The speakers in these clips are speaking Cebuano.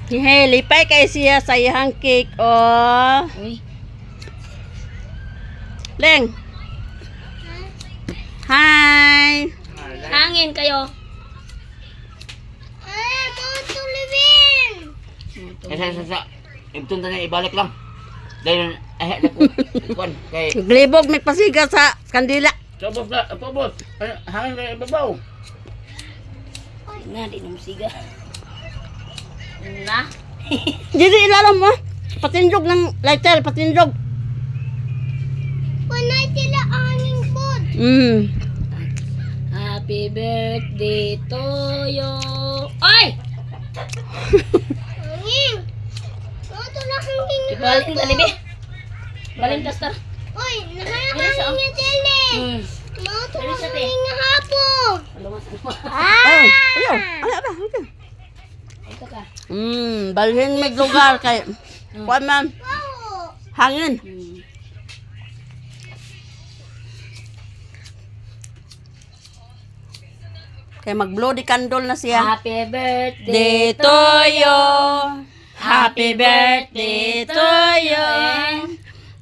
Hey, lipay kay siya sa iyang cake, oh. Uy. Leng. Hi. Hangin kayo. Ay, mo tulibin. Sa sa sa. Ibtun ta na ibalik lang. Dahil eh naku. Kuan kay Glibog may pasiga sa kandila. Tubos na, tubos. Hangin kay ibabaw. Na, di na musiga. Na. Dili ilalom mo. Patindog ng lighter, patindog. Panay sila angin pod. Happy birthday to you. Ay! Angin. Mo tulak hangin. Ibalin tali be. Balin tastar. Oy, nakahangin nga dili. Mo tulak hangin nga hapo. Ay, ayaw. Ay, aba, okay. Ito ka. Balhin may lugar kay kuan man, Wow. hangin. Kay mag-blow di candle na siya. Happy birthday Day to you. Happy birthday to you.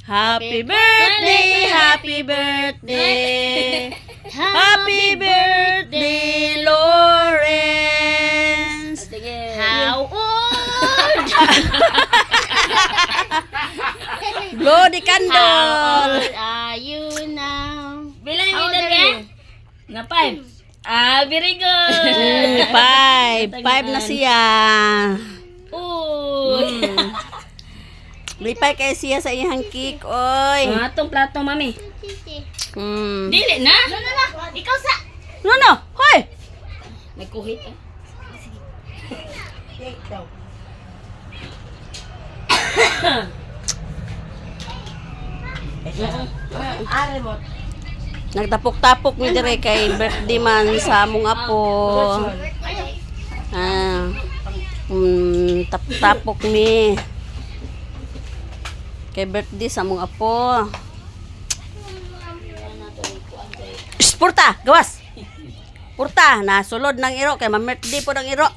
Happy birthday, happy birthday. Happy birthday, Lawrence. Sige. How old? Blow the How candle. old are you now? Bilang yung edad ka? Na 5. Ah, very good. 5. 5 na siya. Uy. Lipay kay siya sa iyang cake, oy. Mga atong plato, mami. Titi. Dili na. No, no, no. Ikaw sa. No, no. Hoy. Nagkuhit eh. Nagtapok-tapok mi dire kay birthday man sa among apo. Ah. Tapok-tapok mi. Kay birthday sa among apo. Shh, purta, gawas. Purta, nasulod ng iro kay ma-birthday po ng iro.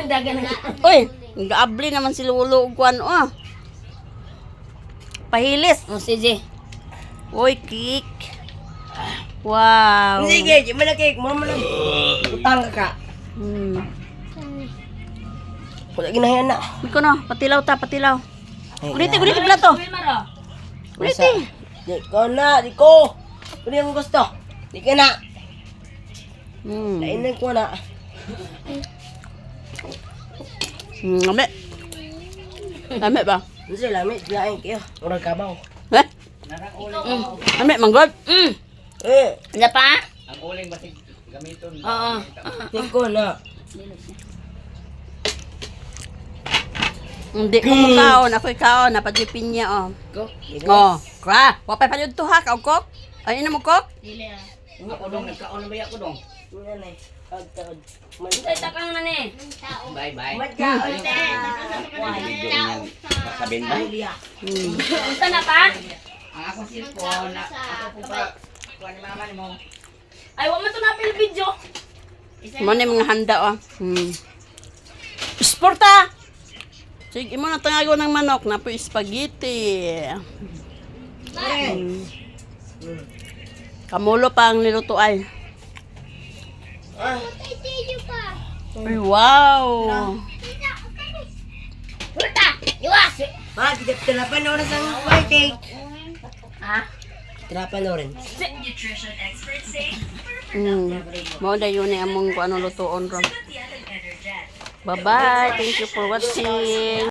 Dagan na. Uy, gaabli naman si Lolo og kuan oh. Pahilis. Oh, sige. Uy, cake. Wow. Sige, di man na cake, mo man lang. Utang ka ka. Wala ginahiyan na. Miko no, patilaw ta, patilaw. Ulitin, ulitin plato. Maro. Ulitin. Di ko na, di ko. Kung ang gusto. Di ka na. Lainan ko na. Lami. Lami ba? Ano lami, lain kayo. Murag kabaw. Eh? Lami, manggod. Eh, Ano pa? Ang uling basig gamiton. Oo. di ko na. Hindi ko mo kaon. Ako'y kaon. Napadlipin niya, oh. Go. Oh, kra. Wapay pa to ha, kaon kok. Ay, ina mo kok? Dili ah. Ako dong nagkaon na ba ako dong. Wala na eh. Pagtaod. Ay, takang na ni. Bye bye. Magkaon. Sabihin ba? Unsa na pa? Ang akong cellphone, ako po pa. Kuan ni mama nimo. Ay, wa man to napil video. Mo na yung mga handa, oh. Sporta! Sige, mo na tangago ng manok. Napo spaghetti. Kamulo pa ang niluto ay. Patay tiyo pa. Uy, wow! Purta! Iwas! Ma, tirapan na oras ang white cake. Ha? Tirapan na oras. Mao na yun eh, among kung ano lutuon ron. Bye-bye. Thank you for watching.